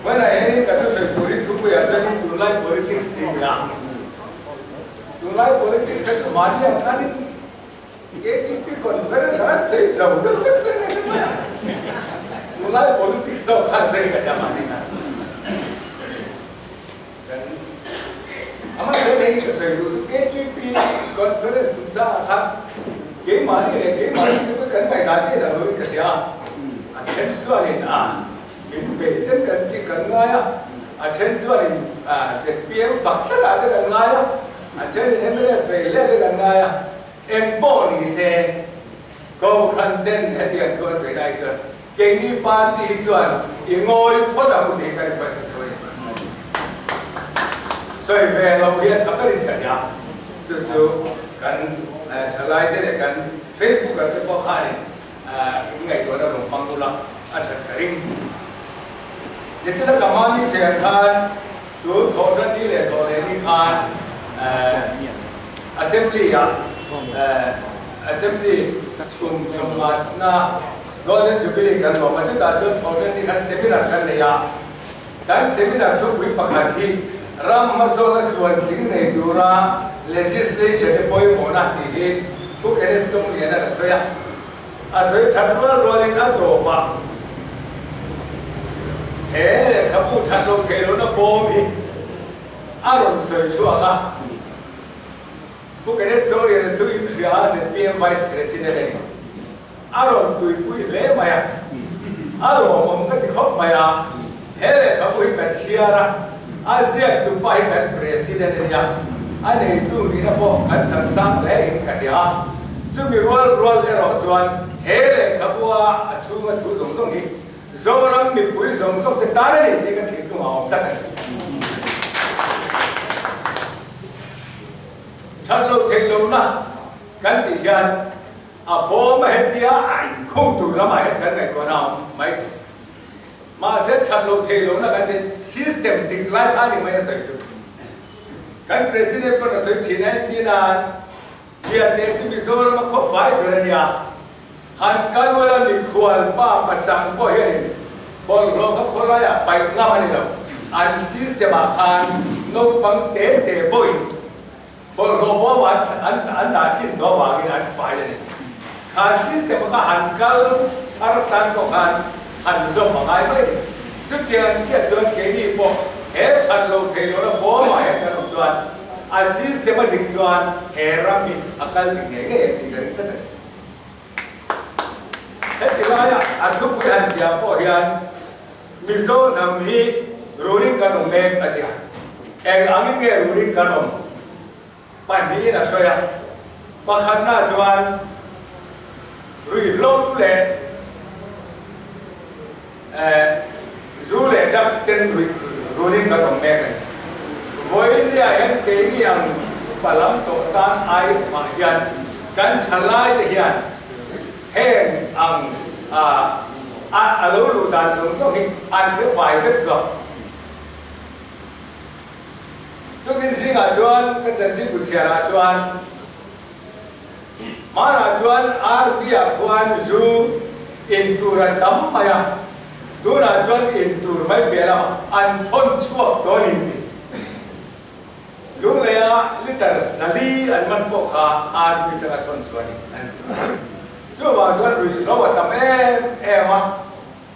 Vawiinah hianin ka thusawi tur hi thupuiah chuanin tunlai politics tih a ni a. Tunlai politics kha chu mahni ang khanin KTP conference ah an sawi zo deuh vek chuan a hre mai a. Tunlai politics zawk khan sawi ka nia mahni khan. Kan Amah hei ka sawi duh chu KTP conference chungchangah khan keimahni leh keimahni te pawh kan ngaihdan te in a lo in ka hria a. A then chuanin a min bei ten kan tih kan ngai a, a then chuanin zpm fak tlatah te kan ngai a, a thenin mla bei hle te kan ngai a. Eng pawh ni se Kohhran ten hetiang thu an sawi lai chuan Keini party hi chuan i ngawi phawt ang u tih hi ka request a chu a ni. Sawi ve lo hi a tha berin tha nia. Chu chu kan thalai te leh kan Facebooker te pawh khanin in ngaihtuahna rawn hmang ula a that ka ring. Nichina ka mahni sawi ang khan tun thawhtan ni leh thawh leh ni khan Assembly ah Assembly kum sawmngatna Golden Jubilee kan lawm a, chutah chuan thawhtan ni khan seminar kan nei a. Kan seminar thupui pakhat hi ram hmasawnna tluan tling nei tura legislature te pawimawhna tih hi Pu Kenneth Chongliana a sawi a. A sawi that rual rualin a tawpah he lehkhabu that loh theih lohna bawm hi a rawn sawi chhuak a. Pu Kenneth Chongliana chu inhria a zpm Vice President a ni. A rawn tuipui hle mai a, a lawmawm ka ti khawp mai a, he lehkhabu hi ka chhiar a, a ziaktu pa hi kan President a nia, a neitu nihna pawh kan changsang hle in ka hria a, chumi rual rual erawh chuan he lehkhabu a a chhunga thu zawng zawng hi Zoram mipui zawng zawng te tan a ni tih ka thinlung a awm tlat a ni. That loh theih lohna kan tih hian A bawm a hetia a inkhung tur lamah hian kan ngaihtuahna a awm mai thei. Mahse that loh theih lohna kan ti system dik lai kha a ni mai a sawi chu. Kan President pawn a sawi thin a entir nan Liante chu Mizoram a khaw fai ber a nia. Han kal ula mikhual pa pachang pawh hianin bawlhhlawh kha khawlaiah paih ngam a ni lo. An system ah khan naupang te te pawhin Bawlhhlawh bawm an an an dah thin tawh avangin an fai a ni. Kha system kha han kal thar tan pawh khan han zawm a ngai mai a ni. Chutiang chiah chuan keini pawh he that loh theih lohna bawmah hian kan awm chuan a system a dik chuan he ram hi a kal dik ngei ngei ang tih ka ring tlat a ni. Heti laia a thupui han ziah pawh hian Mizo hnam hi ruling kan awm mek a ti a. Eng angin nge ruling kan awm? Pahnihin a sawi a. Pakhatna chuan ruihhlo leh zu leh drugs ten ruling kan awm mek a ni. Vawinia hian keini ang upa lam tawh tan ai hmah hian kan thalai te hian heng ang a a lo luh dan zawng zawng hi an hre fai vek zawk. Tukin zingah chuan ka chanchinbu chhiarah chuan Hmanah chuan RV-ah khuan zu in tur an tam mai a, tunah chuan in tur mai piah lamah an thawn chhuak dawn in ti. Lungleia liter 400 an man pawh kha RV atanga thawn chhuah a ni an ti. Chuvang chuan ruihhlo a tam em em a,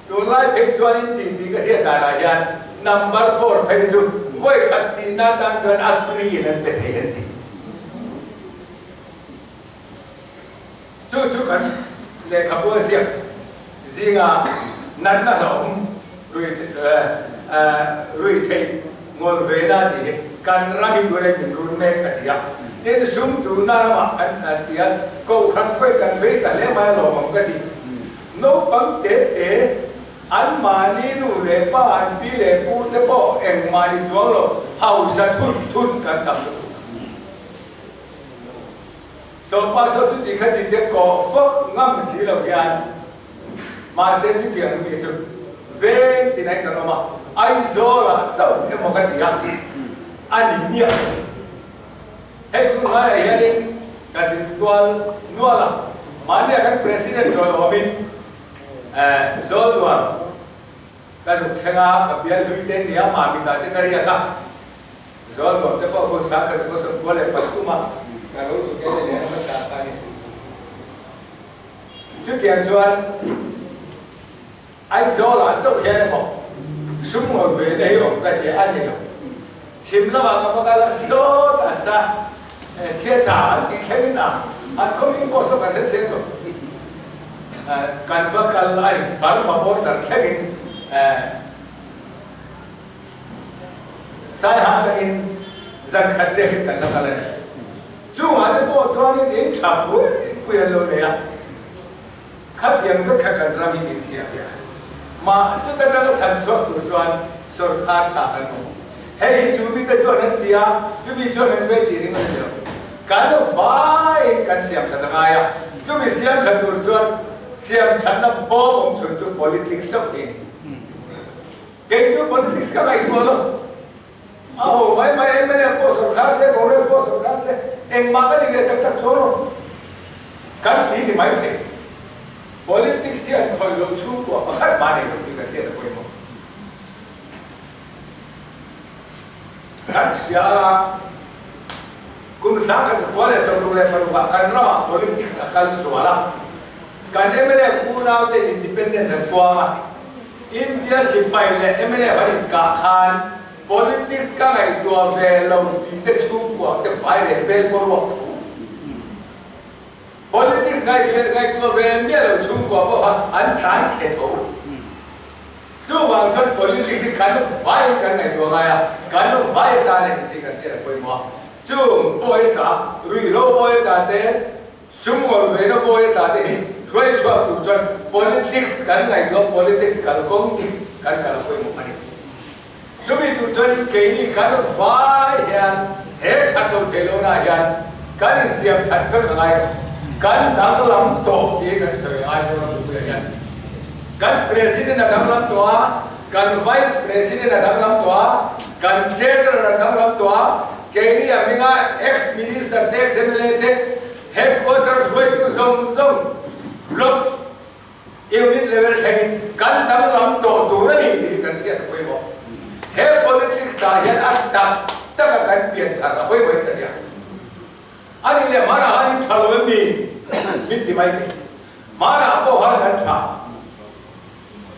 tunlai phei chuan in tih tih ka hriat danah hian number four phei chu vawi khat tihna atan chuan a free in an pe thei an ti. Chu chu kan lehkhabu a ziak zinga natna hlauhawm rui theih ngawl ve na tih hi kan ram hi tuna min run mek a ti a. Tin, sum duhna ramah kan ti a, kohhran pawhin kan vei ta hle mai alawm ang ka ti. Naupang te te anmahni nu leh pa an pi leh pu te pawh engmah ni chuang lo hausa thut thut kan tam lutuk. Sawpa saw chuti kha ti te kawh fawk ngam si lo hian mahse chutiang mi chu veng tin ain kan awm a, Aizawlah chauh emaw ka ti a, a ni miah lo. Hei tun hmaiah hianin ka zin kual nual a, mahnia kan President tawiawmin Zawlnuam. Ka zuk thleng a, ka bial hlui te nia Mami ta te ka riak a, Zawlnuam te pawh hun sang ka zuk a 93 a ka lo zuk en leh hmasa kha a ni. Chutiang chuan Aizawlah chauh hian emaw sum ngawi ve na hi awm ka ti a ni lo. Chhim lamah ka va kal a, sawt a sa siatha an tih thlengin a an khawming pawh saw kan hre seng lo. Kan va kal a ni, Burma border thlengin Saiha atangin zan khat leh hi kan la kal a ni. Chungah te pawh chuanin in tha pui pui an lo nei a, khatiang vek kha kan ram hi min chhiah ve a. Mah chuta tanga chhan chhuak tur chuan sawrkar tha kan awm. Hei hi chu mite chuan an ti a, chumi chuan an ve tih ring a ni lo. Kan vaiin kan siam that a ngai a, chumi siam that tur chuan siam thatna bawm awm chhun chu politics chauh hi a ni. Kei chu politics ka ngaihtuah lo. A ho mai mai mnf pawh sawrkhar se, Congress pawh sawrkhar se, engmah ka ni ve tak tak chuang lo. Kan ti ni mai thei. Politics hian khawih loh chhungkua pakhat mah nei lo tih kan hriat a pawimawh. Kan hria a, kum 1966 ah kan ramah politics a kal sual a, kan mnf unaute independence an puang a, India sipai leh mnf an inkah khan politics ka ngaihtuah ve lo tih te chhungkuak te fai reng bel pawh ruak tho. Politics ngaihtuah ve miah lo chhungkua pawh kha an tlan chhe tho. Chuvang chuan politics hi kan vai kan ngaihtuah ngai a, kan vai atan a ni tih kan hriat a pawimawh a. Chung pawi tla, ruihhlo pawi tla te, Sum ngawl veina vawi ata te hi hruai chhuak tur chuan politics kan ngaihtuah politics kalkawng dik kan kal a pawimawh a ni. Chumi tur chuanin keini kan vai hian he that lo thei lohna hian kan insiam that vek a ngai tawh. Kan danglam tawh tih kan sawi a ngai zawk a tupuiah hian. Kan President a danglam tawh a, kan Vice President a danglam tawh a, kan Treasurer a danglam tawh a, Keini a hminga ex minister te, ex mla te, headquarter hruaitu zawng zawng block unit level thlengin kan danglam tawh tur a ni tih hi kan hriat a pawimawh. He politics ah hian a tak tak a kan pian thar a pawimawh in ka hria. A nih leh hmanah khan in tha lo em ni? Min ti mai thei. Hmanah pawh khan kan tha.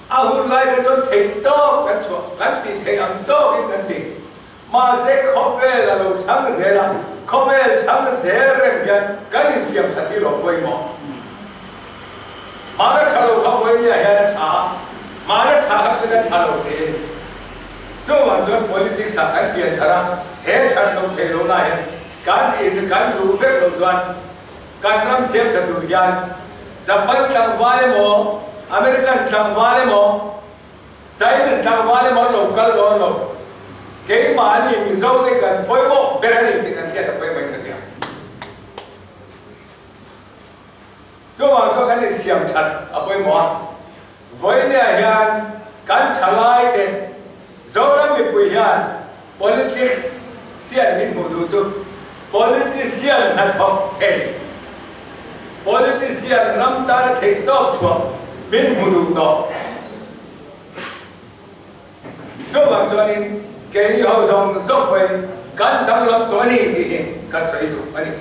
A hun lai kha chuan theih tawk kan chhuah, kan tih theih ang tawkin kan ti. Mahse khawvel a lo chhang zel a, khawvel chhang zel reng hian kan insiam tha thil awm pawimawh. Hmana tha lo kha vawinia hian a tha a, hmana tha kha tuna tha lo te a ni. Chuvang chuan politics ah kan pian thar a, he that lo thei lo na hian kan in kan luh vek loh chuan kan ram siam tha tur hian Japan tlangval emaw, American tlangval emaw, Chinese tlangval emaw an lo kal dawn lo, keimahni Mizo te kan pawimawh ber a ni tih kan hriat a pawimawh in ka hria. Chuvang chuan kan insiam that a pawimawh a, vawinia hian kan thalai te Zoram mipui hian politics sian min hmuh duh chu politician hnathawk thei, politician ram tana theih tawk chhuah min hmu duh tawh. Chuvang chuanin keini ho zawng zawng pawhin kan danglam tawh a ni tih hi ka sawi duh a ni.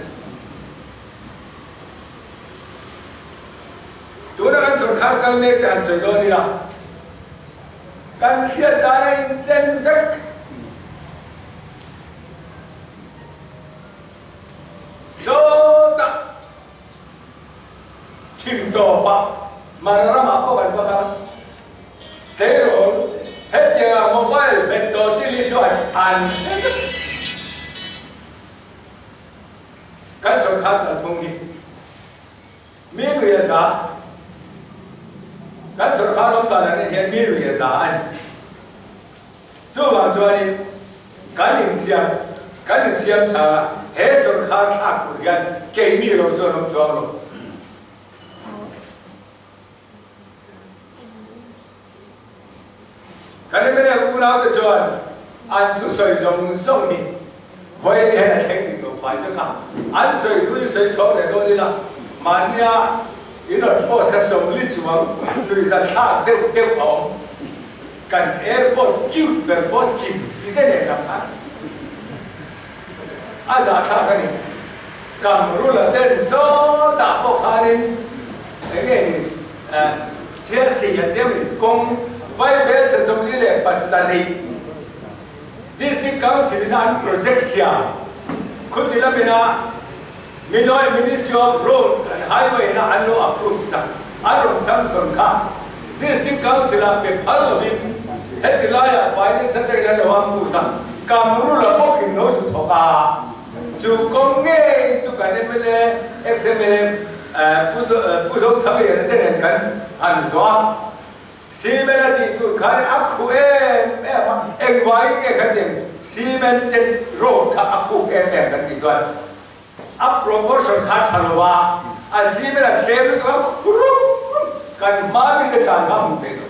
Tuna kan sawrkhar kal mek te han sawi dawn ila. Kan hriat dan a inchen vek. Sawtah chhim tawpah Mara ramah pawh kan va kal a. Tleirawl hetianga mobile bet tawh chin hi chuan an hre vek. Kan sawrkhar kalphung hi. Mi lui a za. Kan sawrkar awm dan ang en hian mi lui a za a ni. Chuvang chuanin kan insiam kan insiam thlang a, he sawrkar thlak tur hian keini lo chuan awm chuang lo. Kan mnf unaute chuan an thusawi zawng zawng hi vawiin hian a thleng dik lo fai vek a, an sawi hlui sawi chhuak leh dawn ila mahnia in rawn post kha 40 chuang nuihzat thlak deuh deuh a awm. Kan airport cute ber pawh chim ti te nen lam khan a zahthlak a ni. Kamrula ten zawtah pawh khanin eng nge ni Chelsea an tiamin kawng Vaibel che 47 District Council in a an project siam khuti lamina Minoy Ministry of Road and Highway in a an lo approve sak an rawn sanction kha District Council ah pe phal lovin heti laiah Finance atangin an lo ambu sak Kamrula bawkin lo zu thawk a, chu kawng ngei chu kan mla, ex-mla Pu Zothangriana te nen kan han zawh a. Cement a tih tur khan a khuh em em a, engvangin nge kha tiang cemented road kha a khuk em em kan tih chuan a proportion kha a tha lo a, a cement a tlem lutuk a khu rum rum kan hma mite tlan kha a hmu thei lo.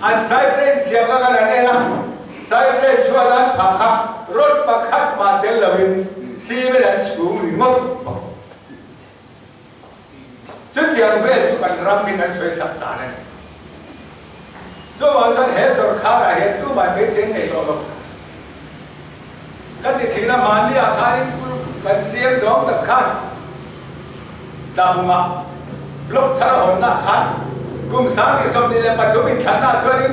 An side plane siam kha kan han en a, side plane chhuat an phah kha rod pakhat mah tel loin cement an chhung ringawt bawk. Chutiang vel chu kan ram hi kan sawi sak dan a ni. Chuvang chuan he sawrkharah hian tumah beisei nei tawh lo. Ka ti thin a, mahni ah khanin kan siam zawng tak khan Tlabungah block thar a hawnna khan kum 2023 inthlanna chuanin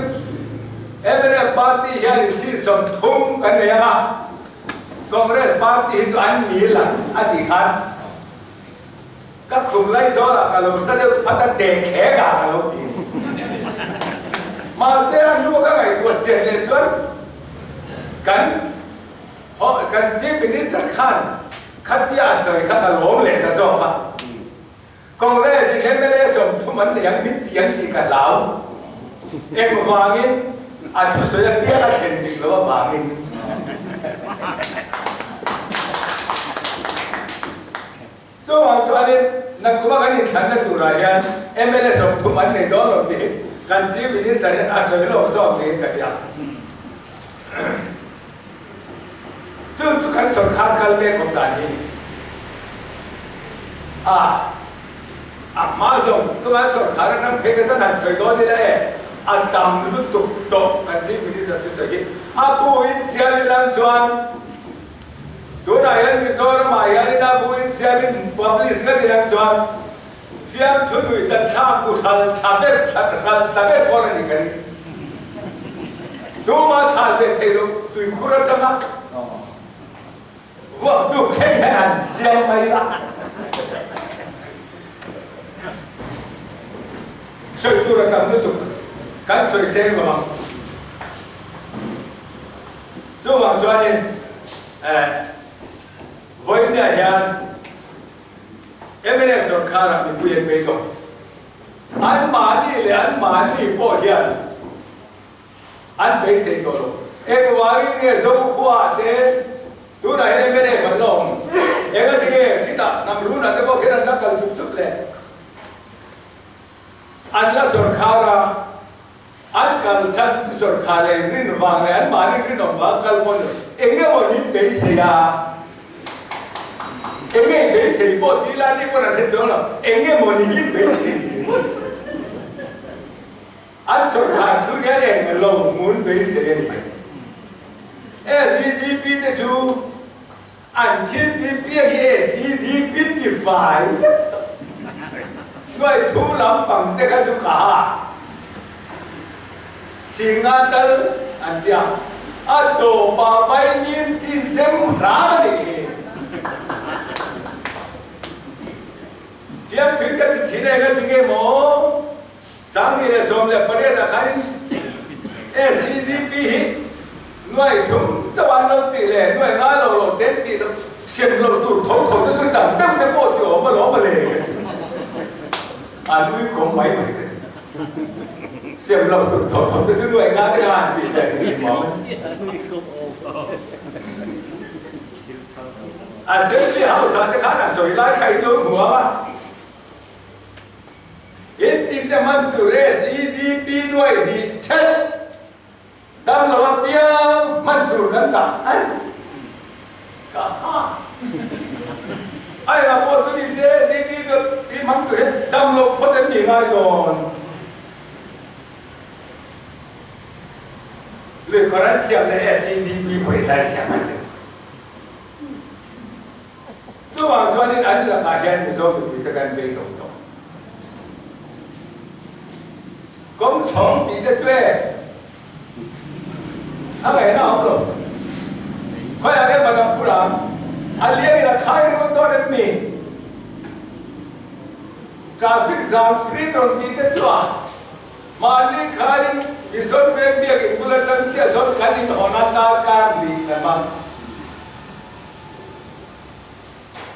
mnf party hianin seat 30 kan nei ang a, Congress party hi chu an nil ang a tih khan Ka khum lai zawlah ka lo sa deuh phat a, dek hek ah ka lo ti. Mahse a hnu ka ngaihtuah chian leh chuan kan kan Chief Minister khan khatia a sawi kha ka lawm leh ta zawk a. Congress in mla 30 an nei ang min ti ang tih ka hlau. Engvangin a thusawi apiang a thlen dik loh avangin. Chuvang chuanin nakuma kan inthlanna turah hian mla 30 an nei dawn lo tih hi kan Chief Minister hian a sawi lawk zawk niin ka hria. Chu chu kan sawrkar kal mek awm dan hi a ni. A a hma zawng tunga sawrkar atang phei kha chuan han sawi dawn ila e, a tam lutuk tawh kan Chief Minister thusawi hi. A bu in siam ilang chuan Tunah hian Mizoramah hianin a bu insiamin publish ngat ilang chuan fiamthu nuihzat thlak bu hral thla ber hral tla ber pawl a ni ka ring. Tuma thlan leh theih loh tuikhur atanga vuak duk thleng hian han siam mai ila. Sawi tur a tam lutuk kan sawi seng lo ang. Chuvang chuanin vawiinah hian mnf sawrkharah mipui an bei tawh. Anmahni leh anmahni pawh hian an beisei tawh lo. Engvangin nge Zokhua te tunah hian mnf an la awm? Engati nge khitah Namrunah te pawh khian an la kal sup sup le? An la sawrkhar a. An kal chhan chu sawrkhar leh rin vang leh anmahni rinawm vang kal pawh ni lo. Eng emaw ni beisei a, eng nge beisei pawh tih lai ni pawn an hre chuang lo. Eng emaw ni hi beisei ringawt. An sawrkhar chu hian eng lo hmun beisei a ni. SEDP te chu an thil tih piak hi SEDP ti fai vek tawh. Nuai thum lampang te kha chu ka ha. Singa tal an ti a, a tawpah vaimim chin sem hram a nih hi. Fiamthuin ka ti thin eng a ti nge maw? 2018 ah khanin SEDP hi 3000 chauh an lo tih leh nuai ngai lo lo ten tih lo sem lo tur tho tho te chu tam deuh te pawh ti awm alawm a le ka ti. A nui kawm mai mai ka ti. Sem lo tur tho tho te chu nuai ngai te kha an tih leh ni maw? Assembly House ah te khan a sawi lai kha in lo hmu ang a. In ti te hman tur SEDP 200 ṭhelh dam lo apiang hman tur kan dah a ni. Ka ha. Aia pawh chu ni se SEDP hman tur hian dam lo phawt em ni ngai dawn? Luikawr an siam leh SEDP pawisa siam an ni. Chuvang chuanin an lakah hian Mizo mipuite kan beidawng tawh. Kawng chhawng tih te chu e a ngaihna a awm lo. Khawiah nge Madam Phura a liangin a khai ringawt dawn em mi? Traffic jam free rawn tih te chu a Mahni kharin Mission Veng biakin bul atang chiah sawn kan inhawn a tar kar ni kan hmang.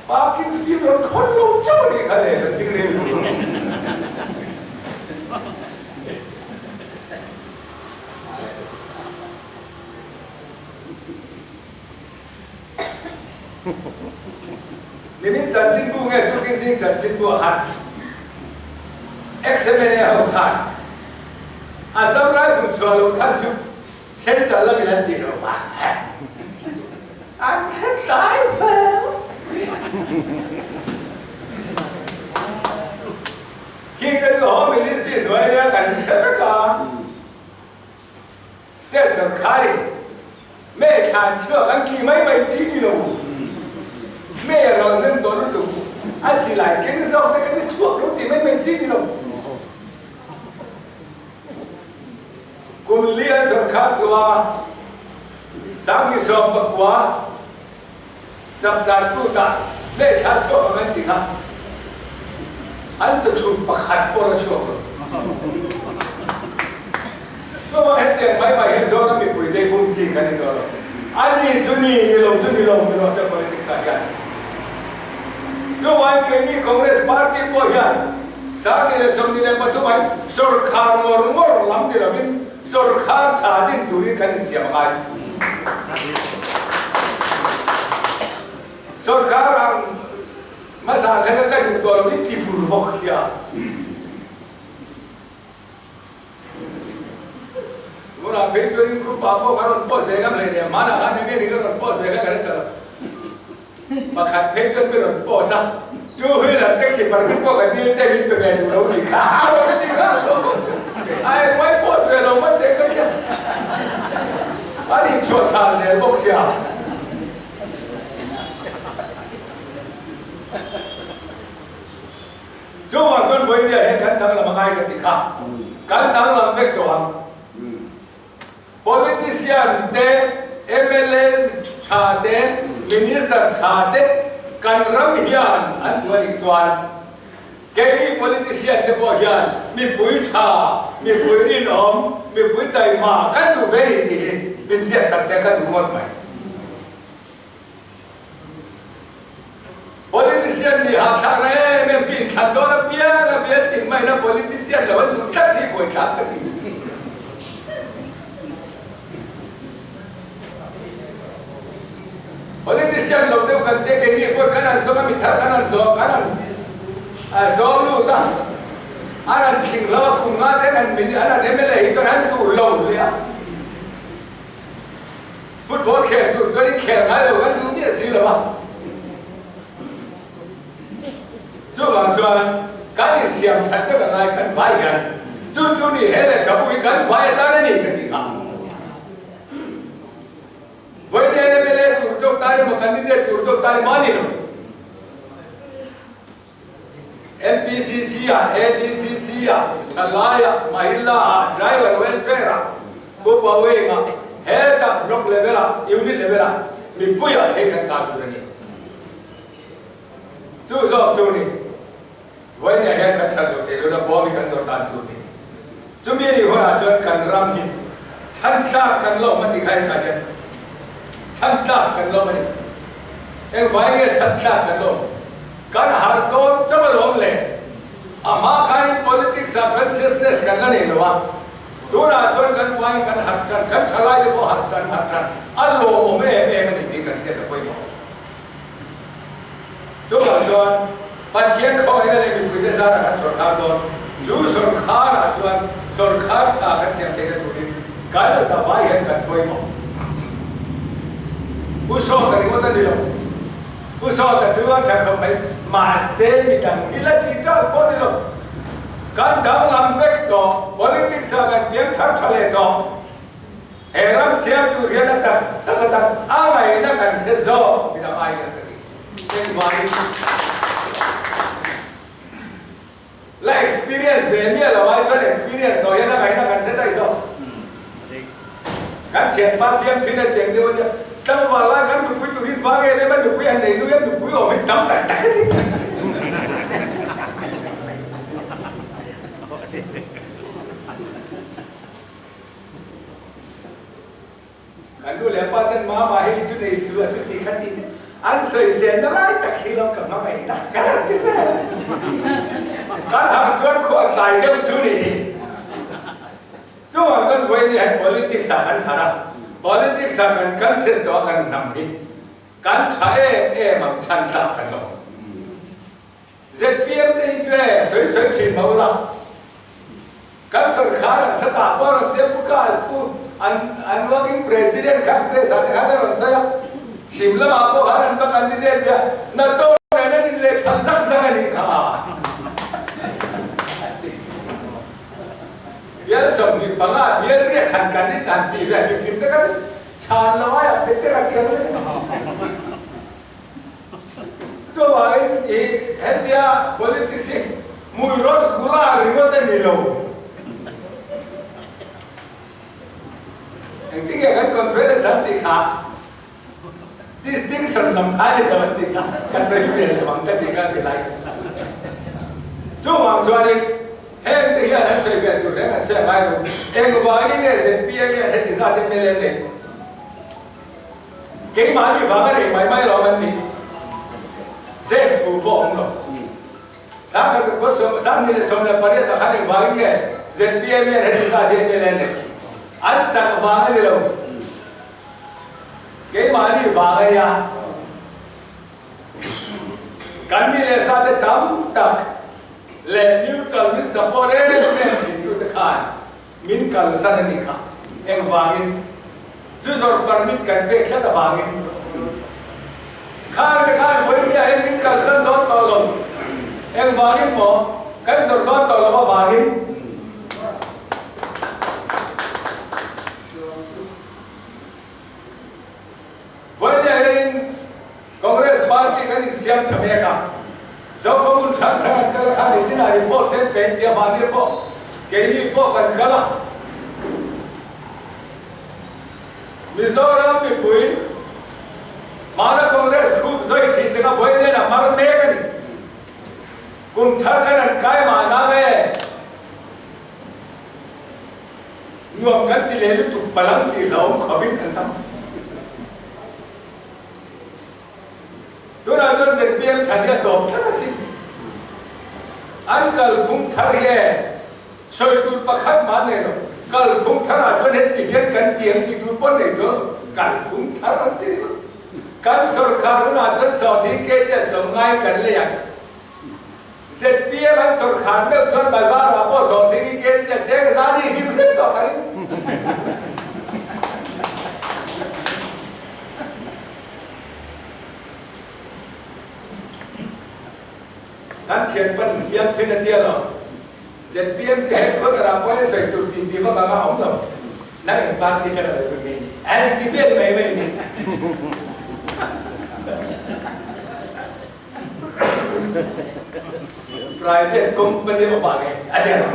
Parking fee rawn khawn lo chauh a nih kha le kan ding reng reng lo. Nimin chanchinbu nge tukin zing chanchinbu ah khan ex-MLA ho khan Assam Rifle chhuah loh chhan chu Central lamin an tih loh vang an hre tlai fel. Khi ka chu Home Ministry hnuai nia kan hre vek a. State sorkarin me thlan chhuak an ki mai mai chi ni lo. Me a lo nem tawh lutuk. A silai keng zawk te kan i chhuak lo ti mai mai chi ni lo. Kum li an sorkar tawh a, 2019 chapchar tut ah me thlan chhuak ang an ti kha an chawchhun pakhat pawh la chhuak lo. Chuvang hetiang mai mai hian chuan a mipui te bum chi kan ni tawh lo. A ni chu ni, ni lo chu ni lo ni rawh se politics ah hian. Chuvangin keini Congress party pawh hian 2023 ah sorkar ngawr ngawr lam ni lovin Sorkar tha din turin kan insiam a ngai. Sorkar ang hmasa kha chuan ka duh tawh lo in ti fur bawk sia. Tunah phei chuan in group ah pawh ka rawn post ve ngam hleinem, hmanah khan enge ni ka rawn post ve kha ka hre ta lo. Pakhat phei chuan mi rawn post a, two wheeler taxi permit pawh ka dil che min pe ve duh lo ni kha a rawn ti kha a engmah i post ve lo mai teh ka nia. An inchhuah chhan zel bawk sia. Chuvang chuan vawinia hian kan danglam a ngai ka ti kha, kan danglam vek tawh ang. Politician te, mla tha te, Minister tha te kan ram hian an duh a nih chuan keini politician te pawh hian mipui tha, mipui rinawm, mipui taima kan duh ve ni tih hi min hriatsak che ka duh ngawt mai. Politician nih hahthlak em em chu inthlan dawn apiang a bial tin maina politician lo an duh tlat hi buaithlak ka ti. Politician lo deuh kan tia keini pawh kan han zawm a mithar kan han zawm kan han zawm lut a an han thling lo a kum nga te an han an han mla hi chuan an duh lo hle a. Football khel tur chuan in khel ngai lo kan duh miah si lo a. Chuvang chuan kan insiam that vek a ngai kan vai hian chu chu ni he lehkhabu hi kan vai atan a ni ka ti kha. Vawiin MLA tur chauh tan emaw candidate tur chauh tan emaw a ni lo. MPCC ah, ADCC ah, Thalai ah, Mahila ah, Driver Welfare ah, Pu Paweng ah, hetah Block level ah, Unit level ah mipui ah hei kan ta tur a ni. Chu zawk chu ni vawinia hian kan that lo thei lo na bawm hi kan zawrh dan tur ni. Chumi a nih hunah chuan kan ram hi chhan tlak kan la awm a ti kha hetah hian chhan tlak kan la awm a ni. Engvai nge chhan tlak kan la awm? Kan harh dawn chauh alawm le. A hma khanin politics ah consciousness kan la nei lo a, tunah chuan kan uain kan harh tan, kan thalai te pawh harh tan harh tan a lawmawm em em a ni tih kan hriat a pawimawh. Chuvang chuan Pathian khawngaihna leh mipuite zarah kan sawrkhar dawn, chu sawrkharah chuan sawrkhar tha kan siam theihna turin kan zavai hian kan pawimawh. Pu Sawta ringawt a ni lo. Pu Sawta chu a tha khawp mai, mahse mi dang hi la tih ṭal pawh ni lo. Kan danglam vek tawh, politics ah kan piang thar tha leh tawh. He ram siam tur hian a tak tak atan a ngaihna kan hre zawk midang ai hian ka ti. Engvangin la experience ve miah lo ai chuan experience tawh hian a ngaihna kan hre daih zawk. Kan thianpa fiam thin a tiang deuh a nia, tlangval lai kan nupui turin vang em em a, nupui han nei nu hian nupui awm hi tam tak tak a ni. Kan nu leh pa ten mama hei chu nei su a chuti kha ti an sawiselna lai tak hi lo ka hmangaihna ka rawn ti vel. Kan harh chuan khuah tlai deuh chu ni hi. Chuvang chuan vawiin hian politics ah kan harh a, politics ah kan conscious tawh a kan hnam hi kan tha em em ang chhan tlak kan la awm. Zpm te hi chu e sawi sawi thin mah ula, kan sorkar ang sa tah pawh a rawn tia pu ka pu an an working president khan press ah te khan a rawn sawi a, chhim lamah pawh khan an va candidate ve a, NATO nen an inlehthal zak zak a nih kha. Bial 25 bial riat han candidate han tih ve hrim hrim te kha chu chhan lo aiah Peter a tia mai a ni. Chuvangin i hetia politics hi hmui rasgula ringawt a ni lo. Engtin nge kan conference an tih kha distinction lam kha a ni lo an tih kha ka sawi ve lo ang ka tih kha ti lai. Chuvang chuanin heng te hian an sawi ve tur reng an sawi a ngai lo. Engvangin nge zpm hian heti zat mla nei? Keimahni vang a nei mai mai lo an ni. Zep thu pawh awm lo. Thla kha khaw 28 ah khan engvangin nge zpm hian heti zat hi mla nei? An chak vang a ni lo. Keimahni vang a nia. Kan mi leh sa te tam tak leh neutral min support em em thintute khan Min kalsan a nih kha. Engvangin? Zu zawrh permit kan pek tlat avangin. Khang te khan vawiin hian min kalsan dawn tawh lo. Engvangin maw? Kan zawrh dawn tawh lo avangin. Vawiin hian Congress party kan insiam tha mek a, Zofa hmun hrang hrang an kal khan nichinah report te an pe intia mahni pawh keini pawh kan kal a. Mizoram mipui hmana Congress khup zawi thin te kha vawiin hian a mar mek a ni. Kum thar kan han kai mahna nge nuam kan ti leh lutuk palang tih hlauhawm khawpin kan tam. Tunah chuan zpm than hi a tawp tlat asin. An kalphung thar hi e, sawi tur pakhat mah nei lo. Kalphung tharah chuan heti hian kan ti ang tih tur pawh nei chuan kalphung thar an ti ringawt. Kan sawrkhar hunah chuan sawhthing kg a 90 kan lei ang. Zpm an sawrkhar meuh chuan bazar ah pawh sawhthing hi kg a cheng zan hi hlim hlim tawh ka ring. Kan thian pan hiam thin a tia lo. Zpm chu headquarter ah pawh hian sawi tur tih tih vak anga awm lo. Nang eng party ka la lo tur nge ni? An ti vel mai mai ni. Private company awm ah nge a tia lo.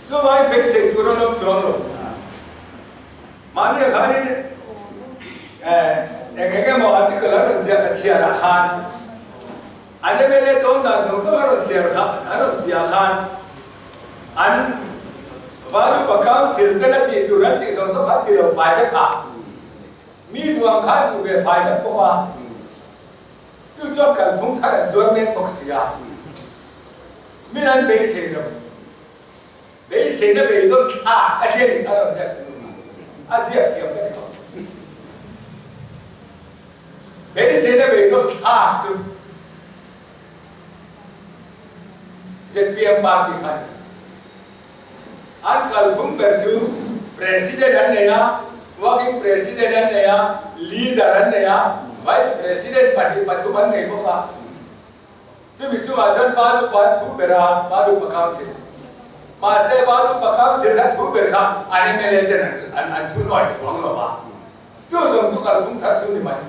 Chuvangin beisei tur an awm chuang lo. Mahni ah khanin eng eng emaw article an rawn ziak a chhiar ah khan an mla tawn dan zawng zawng a rawn siar kha an rawn tih ah khan an Valupa Council ten a tih tur an tih zawng zawng kha an ti lo fai vek a, mi duh ang kha an duh ve fai vek bawk a, chu chuan kalphung thar an zuar mek bawk si a, min an beisei lo. Beiseina beidawn thlak a tlian in a rawn ziak a ziak thiam ka ti khawp. Beiseina beidawn thlak chu zpm party kha a ni. An kalphung ber chu President an nei a, Working President an nei a, Leader an nei a, Vice President pahnih pathum an nei bawk a. Chumi chungah chuan Valupa an thu ber a, Valupa Council. Mahse Val Upa Council kha thu ber kha an mla ten an an thu hnuai chuang lo va, chu zawng chu kalphung thar chu ni mai.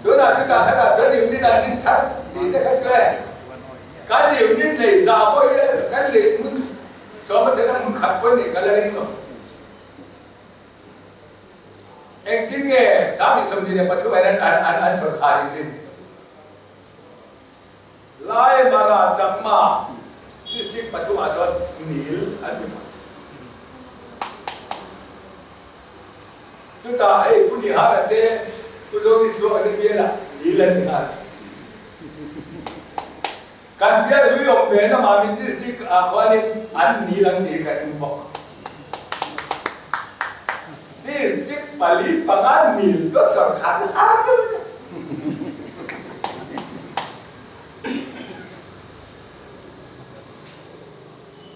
Tunah chutah khatah chuan unit an din thar tih te kha chu e, kan unit nei za pawh hi kan lei hmun sawm atanga hmun khat pawh nih ka la ring lo. Engtin nge 2023 ah hian an an sawrkhar in rin? Lai Mara Chakma District pathumah chuan nil an ni mai. Chutah hei Pu Nihara te, Pu Zoni Tluanga te bialah nil an ni nghal. Kan bial hlui awm ve na Mamit District ah khuanin an nil ang tih hi kan ring bawk. District pali panga nil chu sorkar chu har deuh a ni.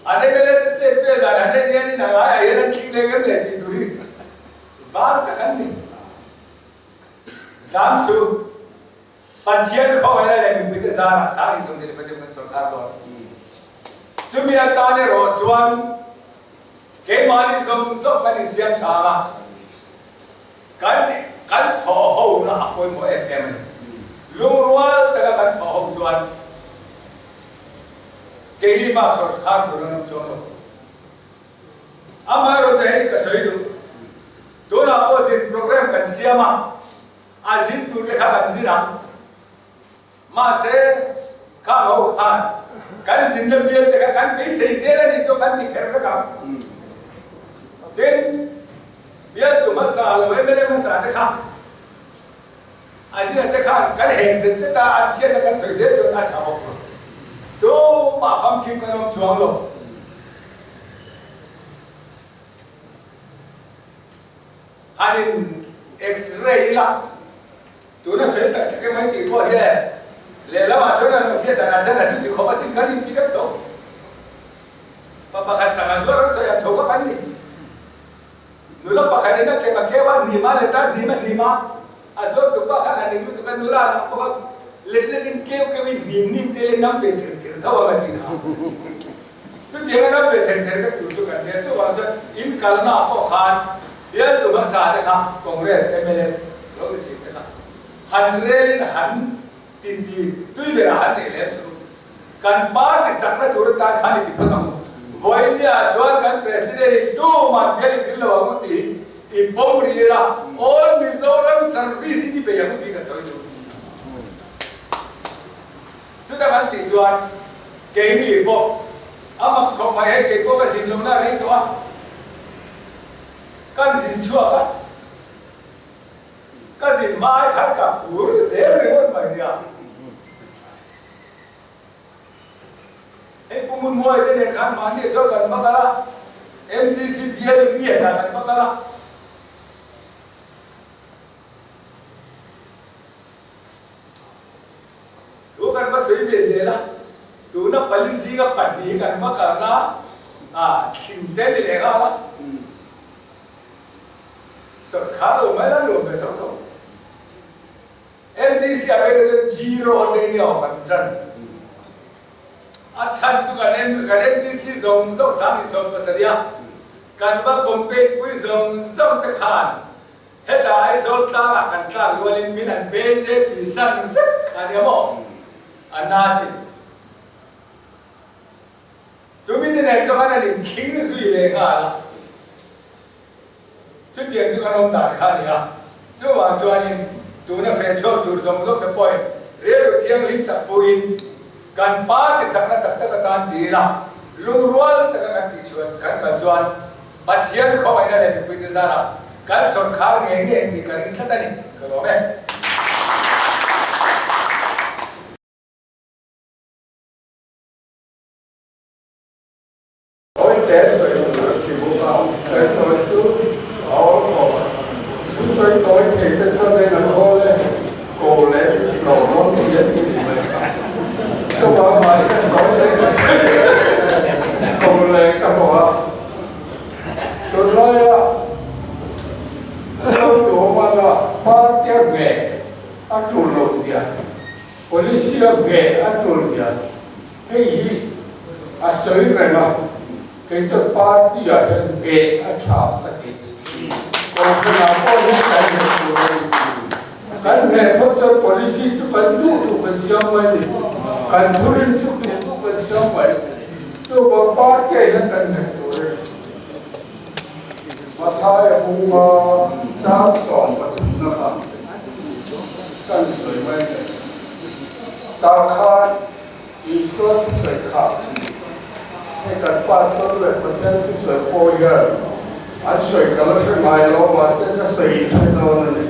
An MLA te chet vel dan han en hianin a ngaiah hian an thing leng em le tih tur hi vang tak an ni. Zam su. Pathian khawngaihna leh mipuite zarah sang in sawmhnih leh pathum kan sorkar dawn. Chumi atan erawh chuan keimahni zawng zawng kan insiam tha ang a, kan kan thawh ho na a pawimawh em em a ni. Lungrual taka kan thawh ho chuan keini bak sorkar tur an awm chuang lo. Amaherawhchu hei ka sawi duh, tunah pawh zin program kan siam a, A zin tur te kha kan zin ang. Mahse, khang ho khan kan zinna bial te kha kan beisei zel a nih chu kan ti kher vek ang. Tin, bialtu hmasa lo mla hmasa te kha a zina te khan kan heng zet zet a, an chhiatna kan sawi zel chuan a tha bawk lo. Tumah famkim kan awm chuang lo. Han in X-ray ila, tuna fel tak tak emaw tih pawh hi e, lehlamah chuan an lo hriat danah chuan a chuti khawp asin kan inti vek tawh. Pa pakhat sangha zuar an sawi ang tho kha kan ni. Nula pakhat in a kem a keu a, hnim a let a, hnim a hnim a, a zuar tu pa khan a ning lutuk a, nula an ang bawk a, let let in keu keu in hnim hnim che le nam ve thir thir tho ang a ti kha. Chutiang a ram ve ther ther vek tur chu kan nia. Chuvang chuan in kalna pawh khan bialtu hmasa te kha Congress mla lo ni thin te kha han rel in han tinti tui berah han nei lem suh. Kan party chakna tur atan khan i ti phawt ang u. Vawinia chuan kan President in tuman bial i til lo ang u tih i pawm rih ila All Mizoram Service in i bei ang u tih ka sawi duh. Chuta kan tih chuan keini pawh a mak khawp mai hei kei pawh ka zin lohna a rei tawh a, kan zin chhuak a, ka zin hma ai khan ka phur zel ringawt mai nia. Hei Pu Munmuai te nen khan mahni chuan kan va kal a, MDC bial ngiatah kan va kal a. Thu kan va sawi ve zel a, tuna pali zinga pahnih kan va kalna ah thling te ni leh nghal a, sawrkhar lo mai la nuam ve tho tho. MDC ah pek chuan zero atangin nia aw kan tan. A chhan chu kan kan MDC zawng zawng 27 a kan va campaign pui zawng zawng te khan Heta Aizawl tlangah kan tlak rualin min an BJP san vek kha nia maw? A na sin. Chumi te nen chuan an inkhing zui leh nghal a. Chutiang chu kan awm dan kha a ni a. Chuvang chuanin tuna feh chhuak tur zawng zawng te pawhin rilru thianghlim tak puiin kan party chakna tak tak atan ti ila lungrual taka kan tih chuan kan kal chuan Pathian khawngaihna leh mipuite zarah kan sawrkhar ngei ngei ang tih ka ring tlat a ni, ka lawm e. Awite sawi tur a si bawk a, sawi tawi chu a awl khawp a. Chu sawi tawi thei te chuan en an awl e, ko leh lo rawn ti an ti mai kha. Chuvang mahni ka tawi leh ka sawi ko leh ka hmu a. Tunlaia Zotuamana party-a ngheh a tul lohzia, policy-a ngheh a tul zia. Hei hi a sawi reng a, kei chuan party ah hian ngheh a tha ka ti. Kohhranah pawh hian kan ngheh tur a ni. Kan ngheh phawt chuan policy chu kan duh duh kan siam mai a ni. Kan thurin chu duh duh kan siam mai. Chuvang party ah hian kan ngheh tur a ni. Mathaia bunga chang 13 na kha kan sawi mai thei. Tah khan Isua thusawi kha hei kan pastor leh Pathian thusawi pawh hian an sawi ka la hre ngai lo, mahse ka sawi in hre dawn a ni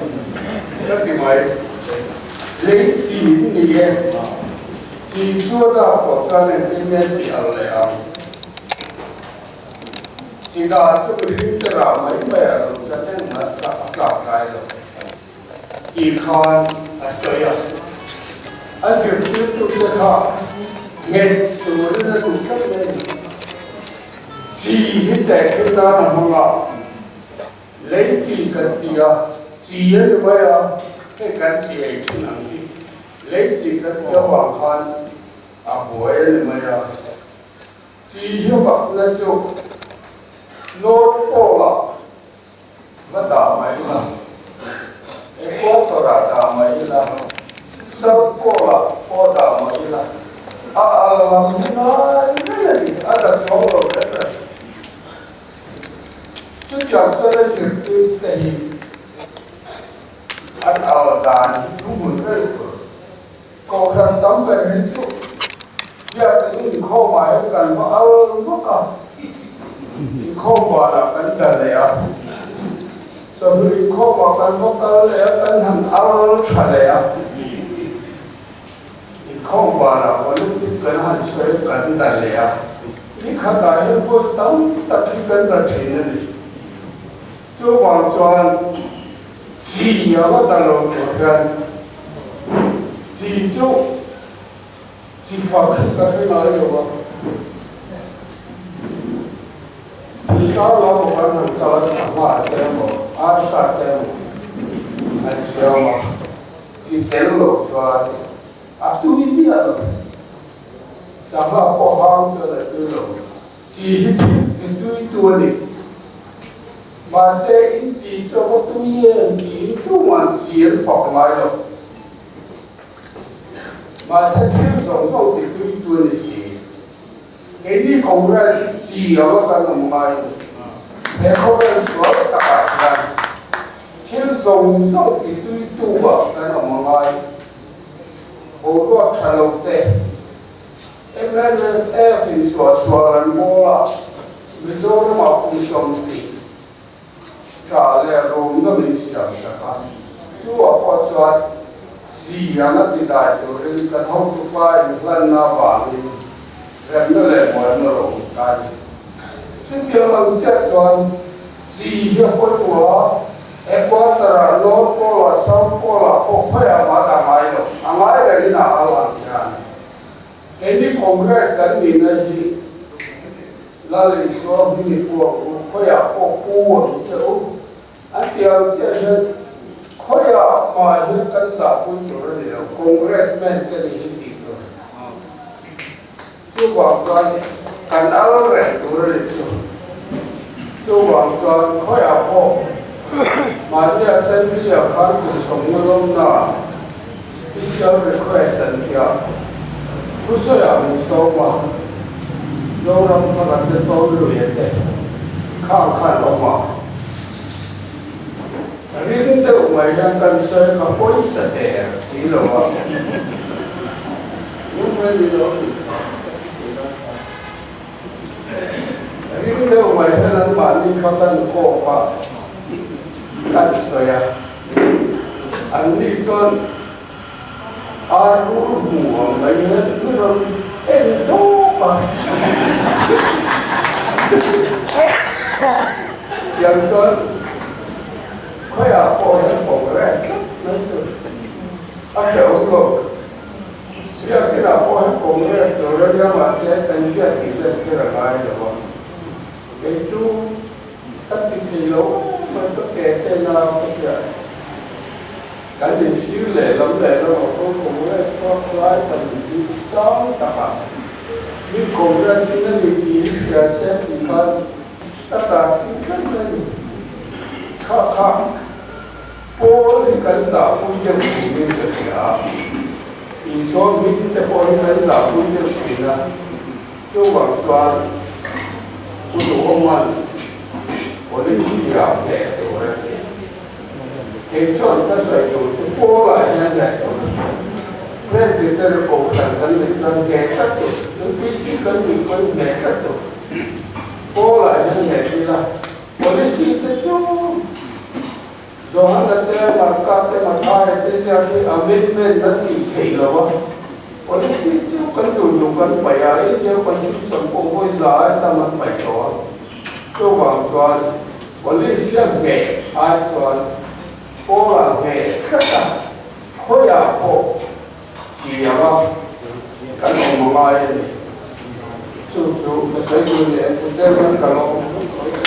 ka ti mai. Lei chi ni e, chi chu a dak tawh chuan engtin nge tih al leh ang? Chi dah chu mihring te rah mai mai a lo chuan engmah a tlak ngai lo tih khan a sawi a. A zirtirtute kha nghet turin a duh tlat mai a ni. Chi hi tehkhin nan a hmang a, lei chi kan ti a, chi a ni mai a, hei kan chi ei thin ang hi lei chi kan ti avang khan a buai a ni mai a. Chi hi bakna chu North Pole-ah va dah mai ila, Equator-ah dah mai ila, South Pole-ah pawh dah mai ila, a al lam hi ngai reng a ni, a la chuang lo reng reng. Chutiang chuan a zirtirte hi an al dan hi thuhmun reng tur. Kohhran tam ber hi chu biakin inkhawmah hian kan va al vak a, inkhawm banah kan tla leh a, chawhnu inkhawmah kan va kal leh a, kan han al tha leh a, inkhawm banah politic kan han sawi kan tla leh a, nikhatah hian vawi tam tak hi kan tla thin a ni. Chuvang chuan chi a va ta lo tur hian chi chu chi fak hi ka hre ngai lo a, thingtlang lamah kan han kal a, sangha te emaw arsa te emaw an siam a, chi tel lo chuan a tui miah lo, sangha pawh hang chuan a tui lo. Chi hi thil ti tui tu a ni. Mahse, in chi chu a va tui em tiin tuman chi an fak ngai lo. Mahse, thil zawng zawng ti tui tu a ni si. Keini Congress hi chi a va kan awm ngai lo. He khawvel sual takah hian thil zawng zawng ti tui tu ah kan awm a ngai. Boruak tha lo te. MNF in suahsual an bawl a, Mizoramah kum 70 tah leh rumna min siam sak a, chu ah pawh chuan chi ang a ti dai turin kan hotupa inhlanna avangin remna leh muanna rawh awm ta a ni. Chutiang ang chiah chuan chi hi a pawimawh a, Equator-ah, North Pole-ah, South Pole-ah pawh khawiah mah dah ngai lo, a ngai rengin a al ang hian. Keini Congress kan nihna hi Lal Isua hming i puak u, khawiah pawh pu ang che u, an ti ang chiah hian khawiah mah hian kan zahpui tur a ni lo, Congress man te nih hi tih tur. Chuvang chuan kan al reng tur a ni chu. Chuvang chuan khawiah pawh mahni Assembly-ah khan kum sawmnga lawmna Special request an ti a, thusawiah min sawm a, Zoram thar an te tawn lui a te khang khan awm a, ring deuh mai hian kan sawi ka pawisa der si lo a, ring deuh mai hian an mahni kha kan kawp a, kan sawi a. An ni chuan ar rul hmu ang mai hian mi rawn en dawp a. Tiang chuan khawiah pawh hian congress tlat mai tur a hrehawm lo. Siakinah pawh hian congress tur a nia mahse kan hriat tih vel kher a ngai lo a. Kei chu Ka ti thei lo mai ka ke te na ka tia. Kan insir leh lam leh lam a kawng Congress kha lai kan inti sang tak a. Min Congress in a ni tih hi hria se tih khan ka tarkin tlat mai a ni. Kha kha Paul hi kan zahpui deuh thin in ka hria a, Isua hming te pawh hi kan zahpui deuh thin a, chuvang chuan Pu Duhawma'n policy ah hneh tur a ti. Kei chuan ka sawi tur chu Paul-ah hian hneh tur a ti. Presbytery kohhran kan nih chuan hneh tlat tur, UPC kan nih pawhin hneh tlat tur. Paul-ah hian hneh ila, policy te chu Johana te, Marka te, Mathaia te ziak hi amendment an tih theih lo a. Policy chu kan duh duh kan paih a, India Constitution pawh vawi za ai tam an paih tawh a. Chuvang chuan Police a ngheh ai chuan Paul-a ngheh tlat a, khawiah pawh chi anga kan awm a ngai a ni. Chu chu ka sawi tur ni e, Pu Chairman ka lawm.